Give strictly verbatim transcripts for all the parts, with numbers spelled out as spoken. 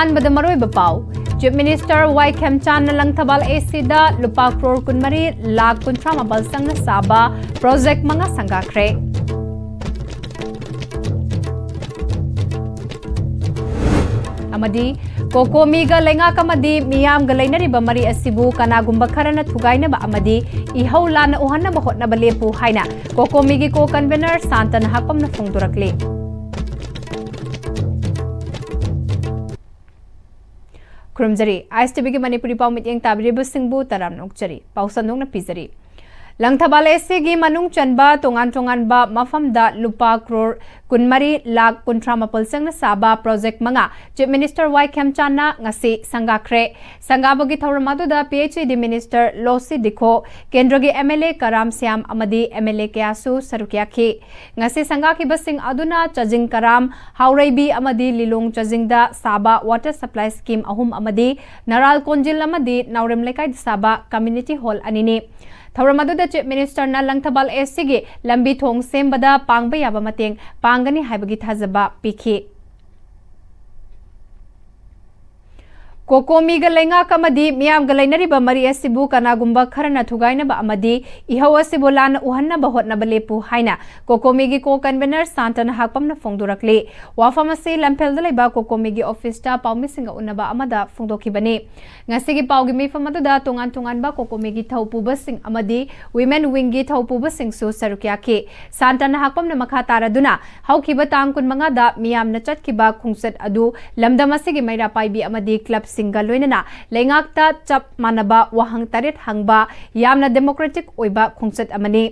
ꯑꯍꯥꯟꯕꯗ ꯃꯔꯨꯑꯣꯏꯕ ꯄꯥꯎ꯫ Chief Minister ꯋꯥꯏ ꯈꯦꯝꯆꯥꯟꯅ ꯂꯪꯊꯕꯥꯜ ꯑꯦꯁꯤꯗ ꯂꯨꯄꯥ ꯀ꯭ꯔꯣꯔ ꯀꯨꯟꯃꯔꯤ ꯂꯥꯈ ꯀꯨꯟꯊ꯭ꯔꯥ ꯃꯥꯄꯜ ꯆꯪꯅ ꯁꯥꯕ ꯄ꯭ꯔꯣꯖꯦꯛ ꯃꯉꯥ ꯁꯪꯒꯥꯈ꯭ꯔꯦ꯫ ꯑꯃꯗꯤ ꯀꯣꯀꯣꯃꯤꯒ ꯂꯩꯉꯥꯛ ꯑꯃꯗꯤ ꯃꯤꯌꯥꯝꯒ ꯂꯩꯅꯔꯤꯕ ꯃꯔꯤ ꯑꯁꯤꯕꯨ ꯀꯅꯥꯒꯨꯝꯕ ꯈꯔꯅ ꯊꯨꯒꯥꯏꯅꯕ ꯑꯃꯗꯤ ꯏꯍꯧ ꯂꯥꯟꯅ ꯎꯍꯟꯅꯕ ꯍꯣꯠꯅꯕ ꯂꯦꯞꯄꯨ ꯍꯥꯏꯅ ꯀꯣꯀꯣꯃꯤꯒꯤ co-convenor ꯁꯥꯟꯇꯅ ꯍꯥꯛꯄꯝꯅ ꯐꯣꯡꯗꯣꯔꯛꯂꯤ꯫ ꯈꯨꯔꯨꯝꯖꯔꯤ꯫ ꯑꯥꯏ ꯑꯦꯁ ꯇꯤ ꯚꯤꯒꯤ ꯃꯅꯤꯄꯨꯔꯤ ꯄꯥꯎ ꯃꯤꯠꯌꯦꯡ ꯇꯥꯕꯤꯔꯤꯕꯁꯤꯡꯕꯨ ꯇꯔꯥꯝꯅ ꯑꯣꯛꯆꯔꯤ꯫ ꯄꯥꯎ ꯁꯟꯗꯣꯛꯅ ꯄꯤꯖꯔꯤ꯫ ꯂꯪꯊꯕꯥꯜ ꯑꯦꯁꯤꯒꯤ ꯃꯅꯨꯡ ꯆꯟꯕ ꯇꯣꯉꯥꯟ ꯇꯣꯉꯥꯟꯕ ꯃꯐꯝꯗ ꯂꯨꯄꯥ ꯀ꯭ꯔꯣꯔ ꯀꯨꯟꯃꯔꯤ ꯂꯥꯈ ꯀꯨꯟꯊ꯭ꯔꯥ ꯃꯥꯄꯜ ꯆꯪꯅ ꯁꯥꯕ ꯄ꯭ꯔꯣꯖꯦꯛ ꯃꯉꯥ Chief Minister ꯋꯥꯏ ꯈꯦꯝꯆꯥꯟꯅ ꯉꯁꯤ ꯁꯪꯒꯥꯈ꯭ꯔꯦ꯫ ꯁꯪꯒꯥꯕꯒꯤ ꯊꯧꯔꯝ ꯑꯗꯨꯗ P H E D Minister ꯂꯣꯁꯤ ꯗꯤꯈꯣ, ꯀꯦꯟꯗ꯭ꯔꯒꯤ M L A ꯀꯔꯥꯝ ꯁ꯭ꯌꯥꯝ ꯑꯃꯗꯤ M L A ꯀꯌꯥꯁꯨ ꯁꯔꯨꯛ ꯌꯥꯈꯤ꯫ ꯉꯁꯤ ꯁꯪꯒꯥꯈꯤꯕꯁꯤꯡ ꯑꯗꯨꯅ ꯆꯥꯖꯤꯡ ꯀꯔꯥꯝ, ꯍꯥꯎꯔꯩꯕꯤ ꯑꯃꯗꯤ ꯂꯤꯂꯣꯡ ꯆꯥꯖꯤꯡꯗ ꯁꯥꯕ water supply scheme ꯑꯍꯨꯝ ꯑꯃꯗꯤ ꯅꯔꯥꯜ ꯀꯣꯟꯖꯤꯜ ꯑꯃꯗꯤ ꯅꯥꯎꯔꯦꯝ ꯂꯩꯀꯥꯏꯗ ꯁꯥꯕ community hall ꯑꯅꯤꯅꯤ꯫ ꯊꯧꯔꯝ ꯑꯗꯨꯗ Chief Minister ꯅ ꯂꯪꯊꯕꯥꯜ ꯑꯦꯁꯤꯒꯤ ꯂꯝꯕꯤ ꯊꯣꯡ ꯁꯦꯝꯕꯗ ꯄꯥꯡꯕ ꯌꯥꯕ ꯃꯇꯦꯡ ꯄꯥꯡꯒꯅꯤ ꯍꯥꯏꯕꯒꯤ ꯊꯥꯖꯕ ꯄꯤꯈꯤ꯫ ꯀꯣꯀꯣꯃꯤꯒ ꯂꯩꯉꯥꯛ ꯑꯃꯗꯤ ꯃꯤꯌꯥꯝꯒ ꯂꯩꯅꯔꯤꯕ ꯃꯔꯤ ꯑꯁꯤꯕꯨ ꯀꯅꯥꯒꯨꯝꯕ ꯈꯔꯅ ꯊꯨꯒꯥꯏꯅꯕ ꯑꯃꯗꯤ ꯏꯍꯧ ꯑꯁꯤꯕꯨ ꯂꯥꯟꯅ ꯎꯍꯟꯅꯕ ꯍꯣꯠꯅꯕ ꯂꯦꯞꯄꯨ ꯍꯥꯏꯅ ꯀꯣꯀꯣꯃꯤꯒꯤ co-convenor ꯁꯥꯟꯇꯅ ꯍꯥꯛꯄꯝꯅ ꯐꯣꯡꯗꯣꯔꯛꯂꯤ꯫ ꯋꯥꯐꯝ ꯑꯁꯤ ꯂꯝꯐꯦꯜꯗ ꯂꯩꯕ ꯀꯣꯀꯣꯃꯤꯒꯤ ꯑꯣꯐꯤꯁꯇ ꯄꯥꯎꯃꯤꯁꯤꯡꯒ ꯎꯅꯕ ꯑꯃꯗ ꯐꯣꯡꯗꯣꯛꯈꯤꯕꯅꯤ꯫ ꯉꯁꯤꯒꯤ ꯄꯥꯎꯒꯤ ꯃꯤꯐꯝ ꯑꯗꯨꯗ ꯇꯣꯉꯥꯟ ꯇꯣꯉꯥꯟꯕ ꯀꯣꯀꯣꯃꯤꯒꯤ ꯊꯧꯄꯨꯕꯁꯤꯡ ꯑꯃꯗꯤ women wingꯒꯤ ꯊꯧꯄꯨꯕꯁꯤꯡꯁꯨ ꯁꯔꯨꯛ ꯌꯥꯈꯤ꯫ ꯁꯥꯟꯇꯅ ꯍꯥꯛꯄꯝꯅ ꯃꯈꯥ ꯇꯥꯔꯗꯨꯅ ꯍꯧꯈꯤꯕ ꯇꯥꯡ ꯀꯨꯟꯃꯉꯥꯗ ꯃꯤꯌꯥꯝꯅ ꯆꯠꯈꯤꯕ ꯈꯣꯡꯆꯠ ꯑꯗꯨ ꯂꯝꯗꯝ ꯑꯁꯤꯒꯤ ꯃꯩꯔꯥ ꯄꯥꯏꯕꯤ ꯑꯃꯗꯤ clubꯁꯤꯡꯒ ꯂꯣꯏꯅꯅ ꯂꯩꯉꯥꯛꯇ ꯆꯞ ꯃꯥꯟꯅꯕ ꯋꯥꯍꯪ ꯇꯔꯦꯠ ꯍꯪꯕ ꯌꯥꯝꯅ democratic ꯑꯣꯏꯕ ꯈꯣꯡꯆꯠ ꯑꯃꯅꯤ꯫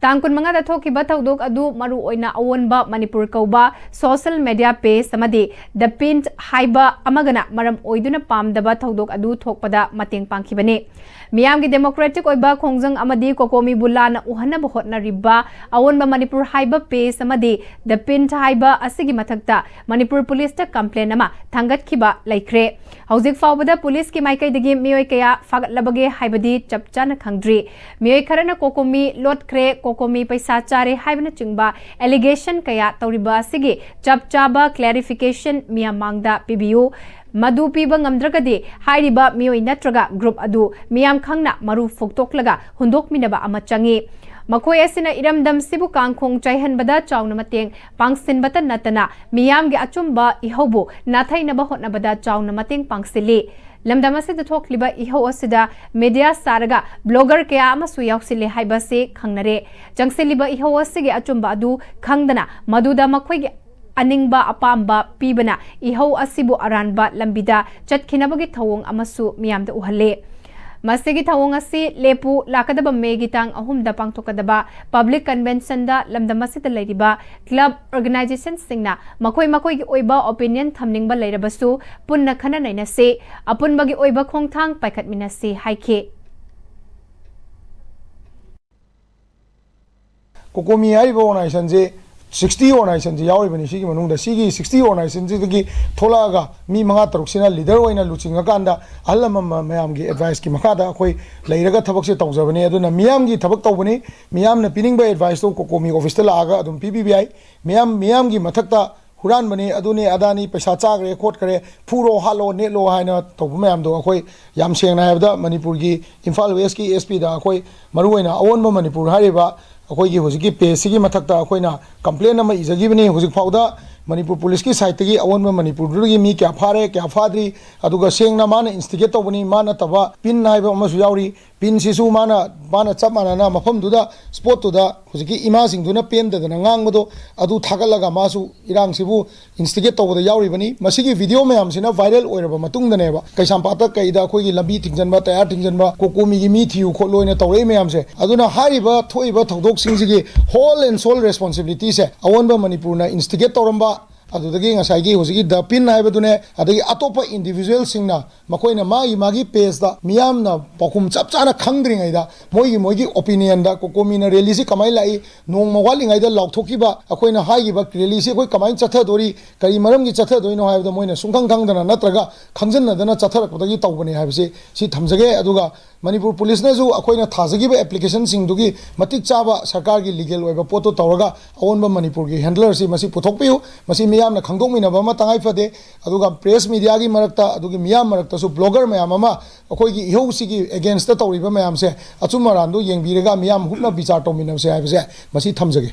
ꯇꯥꯡ ꯀꯨꯟꯃꯉꯥꯗ ꯊꯣꯛꯈꯤꯕ ꯊꯧꯗꯣꯛ ꯑꯗꯨ ꯃꯔꯨ ꯑꯣꯏꯅ ꯑꯑꯣꯟꯕ ꯃꯅꯤꯄꯨꯔ ꯀꯧꯕ social media page ꯑꯃꯗꯤ The Pint ꯍꯥꯏꯕ ꯑꯃꯒꯅ ꯃꯔꯝ ꯑꯣꯏꯗꯨꯅ ꯄꯥꯝꯗꯕ ꯊꯧꯗꯣꯛ ꯑꯗꯨ ꯊꯣꯛꯄꯗ ꯃꯇꯦꯡ ꯄꯥꯡꯈꯤꯕꯅꯤ꯫ ꯃꯤꯌꯥꯝꯒꯤ democratic ꯑꯣꯏꯕ ꯈꯣꯡꯖꯪ ꯑꯃꯗꯤ ꯀꯣꯀꯣꯃꯤꯕꯨ ꯂꯥꯟꯅ ꯎꯍꯟꯅꯕ ꯍꯣꯠꯅꯔꯤꯕ ꯑꯑꯣꯟꯕ ꯃꯅꯤꯄꯨꯔ ꯍꯥꯏꯕ page ꯑꯃꯗꯤ The Pint ꯍꯥꯏꯕ ꯑꯁꯤꯒꯤ ꯃꯊꯛꯇ ꯃꯅꯤꯄꯨꯔ ꯄꯨꯂꯤꯁꯇ complaint ꯑꯃ ꯊꯥꯡꯒꯠꯈꯤꯕ ꯂꯩꯈ꯭ꯔꯦ꯫ ꯍꯧꯖꯤꯛ ꯐꯥꯎꯕꯗ ꯄꯨꯂꯤꯁꯀꯤ ꯃꯥꯏꯀꯩꯗꯒꯤ ꯃꯤꯑꯣꯏ ꯀꯌꯥ ꯐꯥꯒꯠꯂꯕꯒꯦ ꯍꯥꯏꯕꯗꯤ ꯆꯞ ꯆꯥꯅ ꯈꯪꯗ꯭ꯔꯤ꯫ ꯃꯤꯑꯣꯏ ꯈꯔꯅ ꯀꯣꯀꯣꯃꯤ ꯂꯣꯠꯈ꯭ꯔꯦ, ꯀꯣꯀꯣꯃꯤ ꯄꯩꯁꯥ ꯆꯥꯔꯦ ꯍꯥꯏꯕꯅꯆꯤꯡꯕ allegation ꯀꯌꯥ ꯇꯧꯔꯤꯕ ꯑꯁꯤꯒꯤ ꯆꯞ ꯆꯥꯕ clarification ꯃꯤꯌꯥꯝ ꯃꯥꯡꯗ ꯄꯤꯕꯤꯌꯨ꯫ ꯃꯗꯨ ꯄꯤꯕ ꯉꯝꯗ꯭ꯔꯒꯗꯤ ꯍꯥꯏꯔꯤꯕ ꯃꯤꯑꯣꯏ ꯅꯠꯇ꯭ꯔꯒ group ꯑꯗꯨ ꯃꯤꯌꯥꯝ ꯈꯪꯅ ꯃꯔꯨ ꯐꯣꯛꯇꯣꯛꯂꯒ ꯍꯨꯟꯗꯣꯛꯃꯤꯟꯅꯕ ꯑꯃ ꯆꯪꯏ꯫ ꯃꯈꯣꯏ ꯑꯁꯤꯅ ꯏꯔꯝꯗꯝꯁꯤꯕꯨ ꯀꯥꯡꯈꯣꯡ ꯆꯥꯏꯍꯟꯕꯗ ꯆꯥꯎꯅ ꯃꯇꯦꯡ ꯄꯥꯡꯁꯤꯟꯕꯇ ꯅꯠꯇꯅ ꯃꯤꯌꯥꯝꯒꯤ ꯑꯆꯨꯝꯕ ꯏꯍꯧꯕꯨ ꯅꯥꯊꯩꯅꯕ ꯍꯣꯠꯅꯕꯗ ꯆꯥꯎꯅ ꯃꯇꯦꯡ ꯄꯥꯡꯁꯤꯜꯂꯤ꯫ ꯂꯝꯗꯝ ꯑꯁꯤꯗ ꯊꯣꯛꯂꯤꯕ ꯏꯍꯧ ꯑꯁꯤꯗ media ꯁꯥꯔꯒ blogger ꯀꯌꯥ ꯑꯃꯁꯨ ꯌꯥꯎꯁꯤꯜꯂꯦ ꯍꯥꯏꯕꯁꯤ ꯈꯪꯅꯔꯦ꯫ ꯆꯪꯁꯤꯜꯂꯤꯕ ꯏꯍꯧ ꯑꯁꯤꯒꯤ ꯑꯆꯨꯝꯕ ꯑꯗꯨ ꯈꯪꯗꯅ ꯃꯗꯨꯗ ꯃꯈꯣꯏꯒꯤ ꯑꯅꯤꯡꯕ ꯑꯄꯥꯝꯕ ꯄꯤꯕꯅ ꯏꯍꯧ ꯑꯁꯤꯕꯨ ꯑꯔꯥꯟꯕ ꯂꯝꯕꯤꯗ ꯆꯠꯈꯤꯅꯕꯒꯤ ꯊꯧꯑꯣꯡ ꯑꯃꯁꯨ ꯃꯤꯌꯥꯝꯗ ꯎꯍꯜꯂꯦ꯫ ꯃꯁꯤꯒꯤ ꯊꯧꯑꯣꯡ ꯑꯁꯤ ꯂꯦꯞꯄꯨ, ꯂꯥꯛꯀꯗꯕ ꯃꯦꯒꯤ ꯇꯥꯡ ꯑꯍꯨꯝꯗ ꯄꯥꯡꯊꯣꯛꯀꯗꯕ public conventionꯗ ꯂꯝꯗꯝ ꯑꯁꯤꯗ ꯂꯩꯔꯤꯕ club organizationꯁꯤꯡꯅ ꯃꯈꯣꯏ ꯃꯈꯣꯏꯒꯤ ꯑꯣꯏꯕ opinion ꯊꯝꯅꯤꯡꯕ ꯂꯩꯔꯕꯁꯨ ꯄꯨꯟꯅ ꯈꯟꯅ ꯅꯩꯅꯁꯤ, ꯑꯄꯨꯟꯕꯒꯤ ꯑꯣꯏꯕ ꯈꯣꯡꯊꯥꯡ ꯄꯥꯏꯈꯠꯃꯤꯟꯅꯁꯤ ꯍꯥꯏꯈꯤ꯫ ꯀꯣꯀꯣꯃꯤ ꯍꯥꯏꯔꯤꯕ organizationꯁꯦ sixty organizationꯁꯦ ꯌꯥꯎꯔꯤꯕꯅꯤ꯫ ꯁꯤꯒꯤ ꯃꯅꯨꯡꯗ ꯁꯤꯒꯤ sixty organizationꯁꯤꯗꯒꯤ ꯊꯣꯛꯂꯛꯑꯒ ꯃꯤ ꯃꯉꯥ ꯇꯔꯨꯛꯁꯤꯅ leader ꯑꯣꯏꯅ ꯂꯨꯆꯤꯡꯉꯀꯥꯟꯗ ꯑꯍꯜ ꯂꯃꯟ ꯃ-, ꯃꯌꯥꯝꯒꯤ adviceꯀꯤ ꯃꯈꯥꯗ ꯑꯩꯈꯣꯏ ꯂꯩꯔꯒ ꯊꯕꯛꯁꯦ ꯇꯧꯖꯕꯅꯤ꯫ ꯑꯗꯨꯅ ꯃꯤꯌꯥꯝꯒꯤ ꯊꯕꯛ ꯇꯧꯕꯅꯤ꯫ ꯃꯤꯌꯥꯝꯅ ꯄꯤꯅꯤꯡꯕ adviceꯇꯣ ꯀꯣꯀꯣꯃꯤ officeꯇ ꯂꯥꯛꯑꯒ ꯑꯗꯨꯝ ꯄꯤꯕꯤꯕ ꯌꯥꯏ꯫ ꯃꯤꯌꯥꯝ, ꯃꯤꯌꯥꯝꯒꯤ ꯃꯊꯛꯇ ꯍꯨꯔꯥꯟꯕꯅꯤ, ꯑꯗꯨꯅꯤ ꯑꯗꯥꯅꯤ, ꯄꯩꯁꯥ ꯆꯥꯈ꯭ꯔꯦ ꯈꯣꯠꯈ꯭ꯔꯦ, ꯐꯨꯔꯣ ꯍꯥꯠꯂꯣ ꯅꯦꯠꯂꯣ ꯍꯥꯏꯅ ꯇꯧꯕ ꯃꯌꯥꯝꯗꯣ ꯑꯩꯈꯣꯏ ꯌꯥꯝ ꯁꯦꯡꯅ ꯍꯥꯏꯔꯕꯗ ꯃꯅꯤꯄꯨꯔꯒꯤ ꯏꯝꯐꯥꯜ Westꯀꯤ SPꯗ ꯑꯩꯈꯣꯏ ꯃꯔꯨꯑꯣꯏꯅ ꯑꯑꯣꯟꯕ ꯃꯅꯤꯄꯨꯔ ꯍꯥꯏꯔꯤꯕ ꯑꯩꯈꯣꯏꯒꯤ ꯍꯧꯖꯤꯛꯀꯤ pageꯁꯤꯒꯤ ꯃꯊꯛꯇ ꯑꯩꯈꯣꯏꯅ complain ꯑꯃ ꯏꯖꯈꯤꯕꯅꯤ꯫ ꯍꯧꯖꯤꯛ ꯐꯥꯎꯗ ꯃꯅꯤꯄꯨꯔ policeꯀꯤ sideꯇꯒꯤ ꯑꯑꯣꯟꯕ ꯃꯅꯤꯄꯨꯔꯗꯨꯗꯒꯤ ꯃꯤ ꯀꯌꯥ ꯐꯥꯔꯦ, ꯀꯌꯥ ꯐꯥꯗ꯭ꯔꯤ, ꯑꯗꯨꯒ ꯁꯦꯡꯅ ꯃꯥꯅ instigate ꯇꯧꯕꯅꯤ, ꯃꯥ ꯅꯠꯇꯕ ꯄꯤꯟ ꯍꯥꯏꯕ ꯑꯃꯁꯨ ꯌꯥꯎꯔꯤ꯫ ꯄꯤꯟꯁꯤꯁꯨ ꯃꯥꯅ, ꯃꯥꯅ ꯆꯞ ꯃꯥꯟꯅꯅ ꯃꯐꯝꯗꯨꯗ, spotꯇꯨꯗ ꯍꯧꯖꯤꯛꯀꯤ ꯏꯃꯥꯁꯤꯡꯗꯨꯅ ꯄꯦꯟꯗꯗꯅ ꯉꯥꯡꯕꯗꯣ ꯑꯗꯨ ꯊꯥꯒꯠꯂꯒ ꯃꯥꯁꯨ ꯏꯔꯥꯡꯁꯤꯕꯨ instigate ꯇꯧꯕꯗ ꯌꯥꯎꯔꯤꯕꯅꯤ꯫ ꯃꯁꯤꯒꯤ video ꯃꯌꯥꯝꯁꯤꯅ viral ꯑꯣꯏꯔꯕ ꯃꯇꯨꯡꯗꯅꯦꯕ ꯀꯩꯁꯥꯝꯄꯥꯠꯇ ꯀꯩꯗ ꯑꯩꯈꯣꯏꯒꯤ ꯂꯝꯕꯤ ꯊꯤꯡꯖꯤꯟꯕ, tyre ꯊꯤꯡꯖꯤꯟꯕ, ꯀꯣꯀꯣꯃꯤꯒꯤ ꯃꯤ ꯊꯤꯌꯨ ꯈꯣꯠꯂꯨ ꯍꯥꯏꯅ ꯇꯧꯔꯛꯏ ꯃꯌꯥꯝꯁꯦ꯫ ꯑꯗꯨꯅ ꯍꯥꯏꯔꯤꯕ ꯊꯣꯛꯏꯕ ꯊꯧꯗꯣꯛꯁꯤꯡꯁꯤꯒꯤ whole and sole responsibilityꯁꯦ ꯑꯑꯣꯟꯕ ꯃꯅꯤꯄꯨꯔꯅ instigate ꯇꯧꯔꯝꯕ, ꯑꯗꯨꯗꯒꯤ ꯉꯁꯥꯏꯒꯤ ꯍꯧꯖꯤꯛꯀꯤ ꯗ ꯄꯤꯟ ꯍꯥꯏꯕꯗꯨꯅꯦ, ꯑꯗꯒꯤ ꯑꯇꯣꯞꯄ individualꯁꯤꯡꯅ ꯃꯈꯣꯏꯅ ꯃꯥꯒꯤ ꯃꯥꯒꯤ pageꯇ ꯃꯤꯌꯥꯝꯅ ꯄꯥꯎꯈꯨꯝ ꯆꯞ ꯆꯥꯅ ꯈꯪꯗ꯭ꯔꯤꯉꯩꯗ ꯃꯣꯏꯒꯤ ꯃꯣꯏꯒꯤ opinionꯗ ꯀꯣꯀꯣꯃꯤꯅ rallyꯁꯤ ꯀꯃꯥꯏꯅ ꯂꯥꯛꯏ, ꯅꯣꯡꯃ ꯋꯥꯠꯂꯤꯉꯩꯗ ꯂꯥꯎꯊꯣꯛꯈꯤꯕ, ꯑꯩꯈꯣꯏꯅ ꯍꯥꯏꯈꯤꯕ rallyꯁꯤ ꯑꯩꯈꯣꯏ ꯀꯃꯥꯏꯅ ꯆꯠꯊꯗꯣꯔꯤ, ꯀꯔꯤ ꯃꯔꯝꯒꯤ ꯆꯠꯊꯗꯣꯏꯅꯣ ꯍꯥꯏꯕꯗ ꯃꯣꯏꯅ ꯁꯨꯡꯈꯪ ꯈꯪꯗꯅ ꯅꯠꯇ꯭ꯔꯒ ꯈꯪꯖꯟꯅꯗꯅ ꯆꯠꯊꯔꯛꯄꯗꯒꯤ ꯇꯧꯕꯅꯦ ꯍꯥꯏꯕꯁꯤ ꯁꯤ ꯊꯝꯖꯒꯦ꯫ ꯑꯗꯨꯒ ꯃꯅꯤꯄꯨꯔ policeꯅꯁꯨ ꯑꯩꯈꯣꯏꯅ ꯊꯥꯖꯈꯤꯕ applicationꯁꯤꯡꯗꯨꯒꯤ ꯃꯇꯤꯛ ꯆꯥꯕ ꯁꯔꯀꯥꯔꯒꯤ legal ꯑꯣꯏꯕ ꯄꯣꯠꯇꯨ ꯇꯧꯔꯒ ꯑꯑꯣꯟꯕ ꯃꯅꯤꯄꯨꯔꯒꯤ handlerꯁꯤ ꯃꯁꯤ ꯄꯨꯊꯣꯛꯄꯤꯌꯨ꯫ ꯃꯁꯤ ꯃꯤꯌꯥꯝ ꯃꯌꯥꯝꯅ ꯈꯪꯗꯣꯛꯃꯤꯟꯅꯕ ꯑꯃ ꯇꯉꯥꯏ ꯐꯗꯦ꯫ ꯑꯗꯨꯒ ꯄ꯭ꯔꯦꯁ ꯃꯤꯗꯤꯌꯥꯒꯤ ꯃꯔꯛꯇ, ꯑꯗꯨꯒꯤ ꯃꯤꯌꯥꯝ ꯃꯔꯛꯇꯁꯨ ꯕ꯭ꯂꯣꯒꯔ ꯃꯌꯥꯝ ꯑꯃ ꯑꯩꯈꯣꯏꯒꯤ ꯏꯍꯧꯁꯤꯒꯤ ꯑꯦꯒꯦꯟꯁꯇ ꯇꯧꯔꯤꯕ ꯃꯌꯥꯝꯁꯦ ꯑꯆꯨꯝ ꯑꯔꯥꯟꯗꯣ ꯌꯦꯡꯕꯤꯔꯒ ꯃꯤꯌꯥꯝ ꯍꯨꯞꯅ ꯕꯤꯆꯥꯔ ꯇꯧꯃꯤꯟꯅꯕꯁꯦ ꯍꯥꯏꯕꯁꯦ ꯃꯁꯤ ꯊꯝꯖꯒꯦ꯫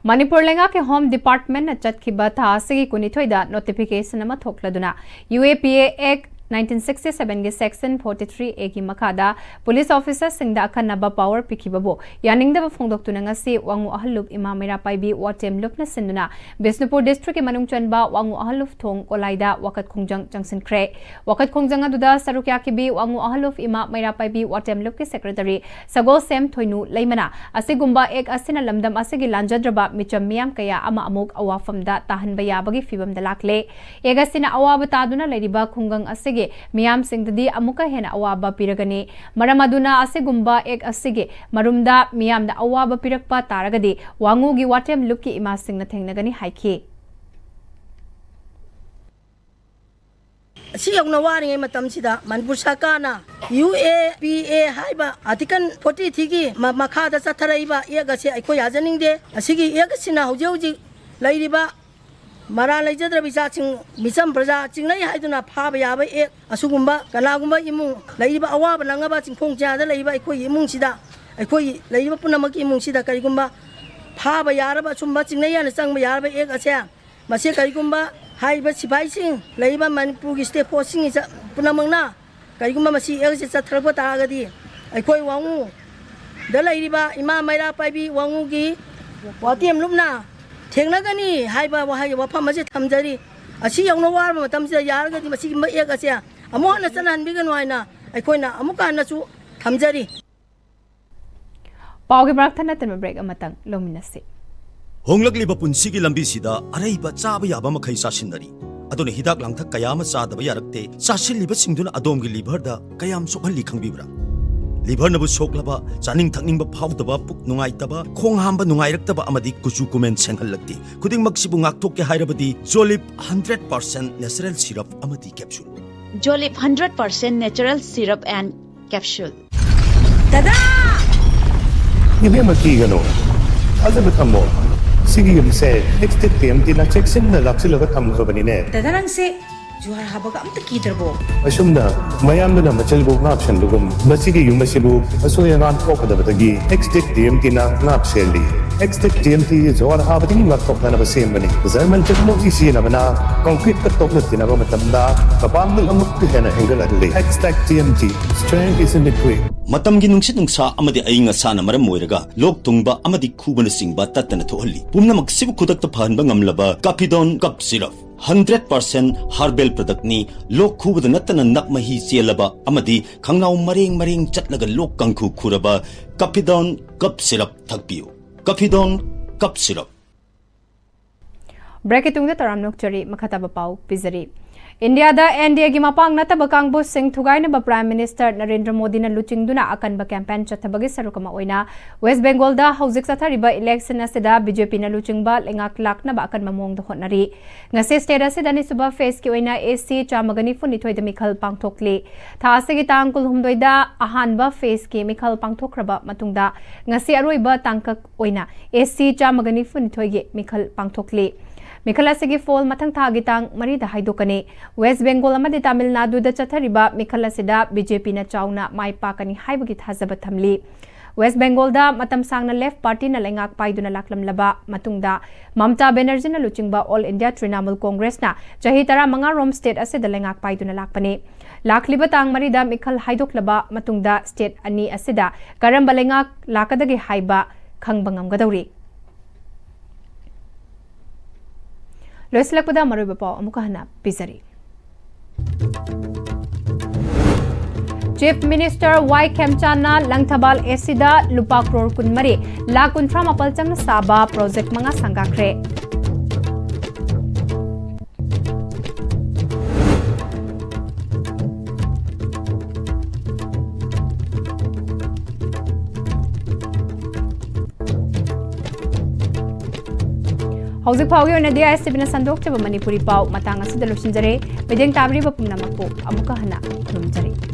ꯃꯅꯤꯄꯨꯔ ꯂꯩꯉꯥꯛꯀꯤ ꯍꯣꯝ ꯗꯤꯄꯥꯔꯠꯃꯦꯟꯅ ꯆꯠꯈꯤꯕ ꯊꯥ ꯑꯁꯤꯒꯤ ꯀꯨꯟꯅꯤꯊꯣꯏꯗ ꯅꯣꯇꯤꯐꯤꯀꯦꯁꯟ ꯑꯃ ꯊꯣꯛꯂꯗꯨꯅ, U A P A act nineteen sixty ꯁꯚꯦꯟꯒꯤ ꯁꯦꯛꯁꯟ ꯐꯣꯔꯇꯤ ꯊ꯭ꯔꯤ ꯑꯦꯒꯤ ꯃꯈꯥꯗ ꯄꯨꯂꯤꯁ ꯑꯣꯐꯤꯁꯔꯁꯤꯡꯗ ꯑꯈꯟꯅꯕ ꯄꯥꯋꯔ ꯄꯤꯈꯤꯕꯕꯨ ꯌꯥꯅꯤꯡꯗꯕ ꯐꯣꯡꯗꯣꯛꯇꯨꯅ ꯉꯁꯤ ꯋꯥꯉꯨ ꯑꯍꯜ ꯂꯨꯞ ꯏꯃꯥ ꯃꯩꯔꯥ ꯄꯥꯏꯕꯤ ꯋꯥꯇꯦꯝ ꯂꯨꯞꯅ ꯁꯤꯟꯗꯨꯅ ꯕꯤꯁꯅꯨꯄꯨꯔ ꯗꯤꯁꯇ꯭ꯔꯤꯛꯀꯤ ꯃꯅꯨꯡ ꯆꯟꯕ ꯋꯥꯉꯨ ꯑꯍꯜ ꯂꯨꯞ ꯊꯣꯡ ꯀꯣꯂꯥꯏꯗ ꯋꯥꯀꯠ ꯈꯣꯡꯖꯪ ꯆꯪꯁꯤꯟꯈ꯭ꯔꯦ꯫ ꯋꯥꯀꯠ ꯈꯣꯡꯖꯪ ꯑꯗꯨꯗ ꯁꯔꯨꯛ ꯌꯥꯈꯤꯕꯤ ꯋꯥꯉꯨ ꯑꯍꯜ ꯂꯨꯞ ꯏꯃꯥ ꯃꯩꯔꯥ ꯄꯥꯏꯕꯤ ꯋꯥꯇꯦꯝ ꯂꯨꯞꯀꯤ ꯁꯦꯀ꯭ꯔꯦꯇꯔꯤ ꯁꯒꯣꯜꯁꯦꯝ ꯊꯣꯏꯅꯨ ꯂꯩꯃꯅ ꯑꯁꯤꯒꯨꯝꯕ ꯑꯦꯛ ꯑꯁꯤꯅ ꯂꯝꯗꯝ ꯑꯁꯤꯒꯤ ꯂꯥꯟꯖꯗ꯭ꯔꯕ ꯃꯤꯆꯝ ꯃꯤꯌꯥꯝ ꯀꯌꯥ ꯑꯃ ꯑꯃꯨꯛ ꯑꯋꯥꯐꯝꯗ ꯇꯥꯍꯟꯕ ꯌꯥꯕꯒꯤ ꯐꯤꯕꯝꯗ ꯂꯥꯛꯂꯦ꯫ ꯑꯦꯛ ꯑꯁꯤꯅ ꯑꯋꯥꯕ ꯇꯥꯗꯨꯅ ꯂꯩꯔꯤꯕ ꯈꯨꯡꯒꯪ ꯑꯁꯤꯒꯤ ꯃꯤꯌꯥꯝꯁꯤꯡꯗꯗꯤ ꯑꯃꯨꯛꯀ ꯍꯦꯟꯅ ꯑꯋꯥꯕ ꯄꯤꯔꯒꯅꯤ꯫ ꯃꯔꯝ ꯑꯗꯨꯅ ꯑꯁꯤꯒꯨꯝꯕ ꯑꯦꯛ ꯑꯁꯤꯒꯤ ꯃꯔꯨꯝꯗ ꯃꯤꯌꯥꯝꯗ ꯑꯋꯥꯕ ꯄꯤꯔꯛꯄ ꯇꯥꯔꯒꯗꯤ ꯋꯥꯉꯨꯒꯤ ꯋꯥꯇꯦꯝ ꯂꯨꯞꯀꯤ ꯏꯃꯥꯁꯤꯡꯅ ꯊꯦꯡꯅꯒꯅꯤ ꯍꯥꯏꯈꯤ꯫ ꯑꯁꯤ ꯌꯧꯅ ꯋꯥꯔꯤꯉꯩ ꯃꯇꯝꯁꯤꯗ ꯃꯅꯤꯄꯨꯔ ꯁꯔꯀꯥꯔꯅ ꯌꯨ ꯑꯦ ꯄꯤ ꯑꯦ ꯍꯥꯏꯕ ꯑꯥꯔꯇꯤꯀꯜ ꯐꯣꯔꯇꯤ ꯊ꯭ꯔꯤꯒꯤ ꯃꯈꯥꯗ ꯆꯠꯊꯔꯛꯏꯕ ꯑꯦꯛ ꯑꯁꯤ ꯑꯩꯈꯣꯏ ꯌꯥꯖꯅꯤꯡꯗꯦ꯫ ꯑꯁꯤꯒꯤ ꯑꯦꯛ ꯑꯁꯤꯅ ꯍꯧꯖꯤꯛ ꯍꯧꯖꯤꯛ ꯂꯩꯔꯤꯕ ꯃꯔꯥꯜ ꯂꯩꯖꯗ꯭ꯔꯕ ꯏꯆꯥꯁꯤꯡ, ꯃꯤꯆꯝ ꯄ꯭ꯔꯖꯥ ꯆꯤꯡꯅꯩ ꯍꯥꯏꯗꯨꯅ ꯐꯥꯕ ꯌꯥꯕ ꯑꯦꯛ, ꯑꯁꯤꯒꯨꯝꯕ ꯀꯅꯥꯒꯨꯝꯕ ꯏꯃꯨꯡ, ꯂꯩꯔꯤꯕ ꯑꯋꯥꯕ ꯅꯪꯉꯕ ꯆꯤꯡꯈꯣꯡ ꯆꯤꯌꯥꯗ ꯂꯩꯔꯤꯕ ꯑꯩꯈꯣꯏꯒꯤ ꯏꯃꯨꯡꯁꯤꯗ, ꯑꯩꯈꯣꯏ ꯂꯩꯔꯤꯕ ꯄꯨꯝꯅꯃꯛꯀꯤ ꯏꯃꯨꯡꯁꯤꯗ ꯀꯔꯤꯒꯨꯝꯕ ꯐꯥꯕ ꯌꯥꯔꯕ, ꯑꯁꯨꯝꯕ ꯆꯤꯡꯅꯩ ꯍꯥꯏꯅ ꯆꯪꯕ ꯌꯥꯔꯕ ꯑꯦꯛ ꯑꯁꯦ, ꯃꯁꯤ ꯀꯔꯤꯒꯨꯝꯕ ꯍꯥꯏꯔꯤꯕ ꯁꯤꯐꯥꯏꯁꯤꯡ, ꯂꯩꯔꯤꯕ ꯃꯅꯤꯄꯨꯔꯒꯤ ꯁ꯭ꯇꯦꯠ ꯐꯣꯔꯁꯁꯤꯡ ꯏꯆ-, ꯄꯨꯝꯅꯃꯛꯅ ꯀꯔꯤꯒꯨꯝꯕ ꯃꯁꯤ ꯑꯦꯛꯁꯦ ꯆꯠꯊꯔꯛꯄ ꯇꯥꯔꯒꯗꯤ, ꯑꯩꯈꯣꯏ ꯋꯥꯉꯨꯗ ꯂꯩꯔꯤꯕ ꯏꯃꯥ ꯃꯩꯔꯥ ꯄꯥꯏꯕꯤ ꯋꯥꯉꯨꯒꯤ ꯋꯥꯇꯦꯝ ꯂꯨꯞꯅ ꯊꯦꯡꯅꯒꯅꯤ ꯍꯥꯏꯕ ꯋꯥꯍꯩ, ꯋꯥꯐꯝ ꯑꯁꯤ ꯊꯝꯖꯔꯤ꯫ ꯑꯁꯤ ꯌꯧꯅ ꯋꯥꯔꯕ ꯃꯇꯝꯁꯤꯗ ꯌꯥꯔꯒꯗꯤ ꯃꯁꯤꯒꯨꯝꯕ ꯑꯦꯛ ꯑꯁꯦ ꯑꯃꯨꯛ ꯍꯟꯅ ꯆꯠꯅꯍꯟꯕꯤꯒꯅꯨ ꯍꯥꯏꯅ ꯑꯩꯈꯣꯏꯅ ꯑꯃꯨꯛꯀ ꯍꯟꯅꯁꯨ ꯊꯝꯖꯔꯤ꯫ ꯄꯥꯎꯒꯤ ꯃꯔꯛ ꯊꯠꯅ ꯇꯤꯟꯕ ꯕ꯭ꯔꯦꯛ ꯑꯃꯇꯪ ꯂꯧꯃꯤꯟꯅꯁꯤ꯫ ꯍꯣꯡꯂꯛꯂꯤꯕ ꯄꯨꯟꯁꯤꯒꯤ ꯂꯝꯕꯤꯁꯤꯗ ꯑꯔꯩꯕ ꯆꯥꯕ ꯌꯥꯕ ꯃꯈꯩ ꯆꯥꯁꯤꯟꯅꯔꯤ꯫ ꯑꯗꯨꯅ ꯍꯤꯗꯥꯛ ꯂꯥꯡꯊꯛ ꯀꯌꯥ ꯑꯃ ꯆꯥꯗꯕ ꯌꯥꯔꯛꯇꯦ꯫ ꯆꯥꯁꯤꯜꯂꯤꯕꯁꯤꯡꯗꯨꯅ ꯑꯗꯣꯝꯒꯤ ꯂꯤꯚꯔꯗ ꯀꯌꯥꯝ ꯁꯣꯛꯍꯜꯂꯤ ꯈꯪꯕꯤꯕ꯭ꯔꯥ? ꯂꯤꯚꯔꯅꯕꯨ ꯁꯣꯛꯂꯕ, ꯆꯥꯅꯤꯡ ꯊꯛꯅꯤꯡꯕ ꯐꯥꯎꯗꯕ, ꯄꯨꯛ ꯅꯨꯡꯉꯥꯏꯇꯕ, ꯈꯣꯡ ꯍꯥꯝꯕ ꯅꯨꯡꯉꯥꯏꯔꯛꯇꯕ ꯑꯃꯗꯤ ꯀꯨꯆꯨ ꯀꯨꯃꯦꯟ ꯁꯦꯡꯍꯜꯂꯛꯇꯦ꯫ ꯈꯨꯗꯤꯡꯃꯛꯁꯤꯕꯨ ꯉꯥꯛꯊꯣꯛꯀꯦ ꯍꯥꯏꯔꯕꯗꯤ ꯖꯣꯂꯤꯞ ꯍꯟꯗ꯭ꯔꯦꯠ ꯄꯥꯔꯁꯦꯟ ꯅꯦꯆꯔꯦꯜ ꯁꯤꯔꯞ ꯑꯃꯗꯤ capsule. Jolip hundred percent natural syrup and capsule. ꯏꯕꯦꯝꯃ, ꯀꯤꯒꯅꯨ, ꯊꯥꯖꯕ ꯊꯝꯃꯣ꯫ ꯁꯤꯒꯤ ꯌꯨꯝꯁꯦ ꯑꯦꯛꯁꯇꯦꯛ ꯇꯤ ꯑꯦꯝ ꯇꯤꯅ ꯆꯦꯛꯁꯤꯟꯅ ꯂꯥꯛꯁꯤꯜꯂꯒ ꯊꯝꯈ꯭ꯔꯕꯅꯤꯅꯦ꯫ ꯗꯗꯥ, ꯅꯪꯁꯦ ꯖꯨꯍꯥꯔ ꯍꯥꯕꯒ ꯑꯝꯇ ꯀꯤꯗ꯭ꯔꯕꯣ? ꯑꯁꯨꯝꯅ ꯃꯌꯥꯝꯗꯨꯅ ꯃꯆꯤꯜꯕꯨ ꯉꯥꯞꯁꯟꯕꯒꯨꯝ, ꯃꯁꯤꯒꯤ ꯌꯨꯝ ꯑꯁꯤꯕꯨ ꯑꯁꯣꯏ ꯑꯉꯥꯝ ꯊꯣꯛꯀꯗꯕꯗꯒꯤ ꯑꯦꯛꯁꯇꯦꯛ ꯇꯤ ꯑꯦꯝ ꯇꯤꯅ ꯉꯥꯛ ꯁꯦꯜꯂꯤ꯫ ꯑꯦꯛꯁꯇꯦꯛ ꯇꯤ ꯑꯦꯝ ꯇꯤ ꯖꯨꯍꯥꯔ ꯍꯥꯕꯗꯒꯤ ꯉꯥꯛꯊꯣꯛꯅꯅꯕ ꯁꯦꯝꯕꯅꯤ꯫ ꯖꯔꯃꯟ ꯇꯦꯛꯅꯣꯂꯣꯖꯤ ꯁꯤꯖꯤꯟꯅꯕꯅ ꯀꯪꯀ꯭ꯔꯤꯠꯀ ꯇꯣꯛꯅ ꯇꯤꯟꯅꯕ ꯃꯇꯝꯗ ꯃꯄꯥꯡꯒꯜ ꯑꯃꯨꯛꯀ ꯍꯦꯟꯅ ꯍꯦꯟꯒꯠꯍꯜꯂꯤ꯫ Xtech T M T, strength is in the grit. ꯃꯇꯝꯒꯤ ꯅꯨꯡꯁꯤꯠ ꯅꯨꯡꯁꯥ ꯑꯃꯗꯤ ꯑꯏꯪ ꯑꯁꯥꯅ ꯃꯔꯝ ꯑꯣꯏꯔꯒ ꯂꯣꯛ ꯊꯨꯡꯕ ꯑꯃꯗꯤ ꯈꯨꯕꯅꯆꯤꯡꯕ ꯇꯠꯇꯅ ꯊꯣꯛꯍꯜꯂꯤ꯫ ꯄꯨꯝꯅꯃꯛꯁꯤꯕꯨ ꯈꯨꯗꯛꯇ ꯐꯍꯟꯕ ꯉꯝꯂꯕ ꯀꯥꯐꯤꯗꯣꯟ cough syrup. Hundred percent herbal ꯄ꯭ꯔꯗꯛꯅꯤ꯫ ꯂꯣꯛ ꯈꯨꯕꯗ ꯅꯠꯇꯅ ꯅꯞ ꯃꯍꯤ ꯆꯦꯜꯂꯕ ꯑꯃꯗꯤ ꯈꯪꯅꯥꯎ ꯃꯔꯦꯡ ꯃꯔꯦꯡ ꯆꯠꯂꯒ ꯂꯣꯛ ꯀꯥꯡꯈꯨ ꯈꯨꯔꯕ ꯀꯥꯐꯤꯗꯣꯟ ꯀꯞ ꯁꯤꯔꯞ ꯊꯛꯄꯤꯌꯨ꯫ ꯀꯥꯐꯤꯗꯣꯟ cough syrup. ꯕ꯭ꯔꯦꯛꯀꯤ ꯇꯨꯡꯗ ꯇꯔꯥꯝꯅ ꯑꯣꯛꯆꯔꯤ, ꯃꯈꯥ ꯇꯥꯕ ꯄꯥꯎ ꯄꯤꯖꯔꯤ꯫ ꯏꯟꯗꯤꯌꯥꯗ ꯑꯦꯟ ꯗꯤ ꯑꯦꯒꯤ ꯃꯄꯥꯡ ꯅꯠꯇꯕ ꯀꯥꯡꯕꯨꯁꯤꯡ ꯊꯨꯒꯥꯏꯅꯕ ꯄ꯭ꯔꯥꯏꯝ ꯃꯤꯅꯤꯁꯇꯔ ꯅꯔꯦꯟꯗ꯭ꯔ ꯃꯣꯗꯤꯅ ꯂꯨꯆꯤꯡꯗꯨꯅ ꯑꯀꯟꯕ ꯀꯦꯝꯄꯦꯟ ꯆꯠꯊꯕꯒꯤ ꯁꯔꯨꯛ ꯑꯃ ꯑꯣꯏꯅ ꯋꯦꯁ ꯕꯦꯡꯒꯣꯜꯗ ꯍꯧꯖꯤꯛ ꯆꯠꯊꯔꯤꯕ ꯏꯂꯦꯛꯁꯟ ꯑꯁꯤꯗ ꯕꯤ ꯖꯦ ꯄꯤꯅ ꯂꯨꯆꯤꯡꯕ ꯂꯩꯉꯥꯛ ꯂꯥꯛꯅꯕ ꯑꯀꯟꯕ ꯃꯑꯣꯡꯗ ꯍꯣꯠꯅꯔꯤ꯫ ꯉꯁꯤ ꯁ꯭ꯇꯦꯠ ꯑꯁꯤꯗ ꯑꯅꯤꯁꯨꯕ ꯐꯦꯖꯀꯤ ꯑꯣꯏꯅ ꯑꯦ ꯁꯤ ꯆꯥꯝꯃꯒ ꯅꯤꯐꯨ ꯅꯤꯊꯣꯏꯗ ꯃꯤꯈꯜ ꯄꯥꯡꯊꯣꯛꯂꯤ꯫ ꯊꯥ ꯑꯁꯤꯒꯤ ꯇꯥꯡ ꯀꯨꯟꯍꯨꯝꯗꯣꯏꯗ ꯑꯍꯥꯟꯕ ꯐꯦꯖꯀꯤ ꯃꯤꯈꯜ ꯄꯥꯡꯊꯣꯛꯈ꯭ꯔꯕ ꯃꯇꯨꯡꯗ ꯉꯁꯤ ꯑꯔꯣꯏꯕ ꯇꯥꯡꯀꯛ ꯑꯣꯏꯅ ꯑꯦ ꯁꯤ ꯆꯥꯝꯃꯒ ꯅꯤꯐꯨ ꯅꯤꯊꯣꯏꯒꯤ ꯃꯤꯈꯜ ꯄꯥꯡꯊꯣꯛꯂꯤ꯫ ꯃꯤꯈꯜ ꯑꯁꯤꯒꯤ ꯐꯣꯜ ꯃꯊꯪ ꯊꯥꯒꯤ ꯇꯥꯡ ꯃꯔꯤꯗ ꯍꯥꯏꯗꯣꯛꯀꯅꯤ꯫ ꯋꯦꯁ ꯕꯦꯡꯒꯣꯜ ꯑꯃꯗꯤ ꯇꯥꯃꯤꯜ ꯅꯥꯗꯨꯗ ꯆꯠꯊꯔꯤꯕ ꯃꯤꯈꯜ ꯑꯁꯤꯗ ꯕꯤ ꯖꯦ ꯄꯤꯅ ꯆꯥꯎꯅ ꯃꯥꯏ ꯄꯥꯛꯀꯅꯤ ꯍꯥꯏꯕꯒꯤ ꯊꯥꯖꯕ ꯊꯝꯂꯤ꯫ ꯋꯦꯁ ꯕꯦꯡꯒꯣꯜꯗ ꯃꯇꯝ ꯁꯥꯡꯅ ꯂꯦꯐ ꯄꯥꯔꯇꯤꯅ ꯂꯩꯉꯥꯛ ꯄꯥꯏꯗꯨꯅ ꯂꯥꯛꯂꯝꯂꯕ ꯃꯇꯨꯡꯗ ꯃꯝꯇꯥ ꯕꯦꯅꯔꯖꯤꯅ ꯂꯨꯆꯤꯡꯕ ꯑꯣꯜ ꯏꯟꯗꯤꯌꯥ ꯇ꯭ꯔꯤꯅꯥꯃꯨꯜ ꯀꯣꯡꯒ꯭ꯔꯦꯁꯅ ꯆꯍꯤ ꯇꯔꯥꯃꯉꯥ ꯔꯣꯝ ꯁ꯭ꯇꯦꯠ ꯑꯁꯤꯗ ꯂꯩꯉꯥꯛ ꯄꯥꯏꯗꯨꯅ ꯂꯥꯛꯄꯅꯤ꯫ ꯂꯥꯛꯂꯤꯕ ꯇꯥꯡ ꯃꯔꯤꯗ ꯃꯤꯈꯜ ꯍꯥꯏꯗꯣꯛꯂꯕ ꯃꯇꯨꯡꯗ ꯁ꯭ꯇꯦꯠ ꯑꯅꯤ ꯑꯁꯤꯗ ꯀꯔꯝꯕ ꯂꯩꯉꯥꯛ ꯂꯥꯛꯀꯗꯒꯦ ꯍꯥꯏꯕ ꯈꯪꯕ ꯉꯝꯒꯗꯧꯔꯤ꯫ ꯂꯣꯏꯁꯤꯜꯂꯛꯄꯗ ꯃꯔꯨꯑꯣꯏꯕ ꯄꯥꯎ ꯑꯃꯨꯛꯀ ꯍꯟꯅ ꯄꯤꯖꯔꯤ꯫ ꯆꯤꯐ ꯃꯤꯅꯤꯁꯇꯔ ꯋꯥꯏ ꯈꯦꯝꯆꯥꯟꯅ ꯂꯪꯊꯕꯥꯜ ꯑꯦ ꯁꯤꯗ ꯂꯨꯄꯥ ꯀ꯭ꯔꯣꯔ ꯀꯨꯟꯃꯔꯤ, ꯂꯥꯈ ꯀꯨꯟꯊ꯭ꯔꯥ ꯃꯥꯄꯜ ꯆꯪꯅ ꯁꯥꯕ ꯄ꯭ꯔꯣꯖꯦꯛ ꯃꯉꯥ ꯁꯪꯒꯥꯈ꯭ꯔꯦ꯫ ꯍꯧꯖꯤꯛ ꯐꯥꯎꯒꯤ ꯑꯣꯏꯅꯗꯤ ꯑꯥꯏ ꯑꯦꯁ ꯇꯤ ꯚꯤꯅ ꯁꯟꯗꯣꯛꯆꯕ ꯃꯅꯤꯄꯨꯔꯤ ꯄꯥꯎ ꯃꯇꯥꯡ ꯑꯁꯤꯗ ꯂꯣꯏꯁꯤꯟꯖꯔꯦ꯫ ꯃꯤꯠꯌꯦꯡ ꯇꯥꯕꯤꯔꯤꯕ ꯄꯨꯝꯅꯃꯛꯄꯨ ꯑꯃꯨꯛꯀ ꯍꯟꯅ ꯈꯨꯔꯨꯝꯖꯔꯤ꯫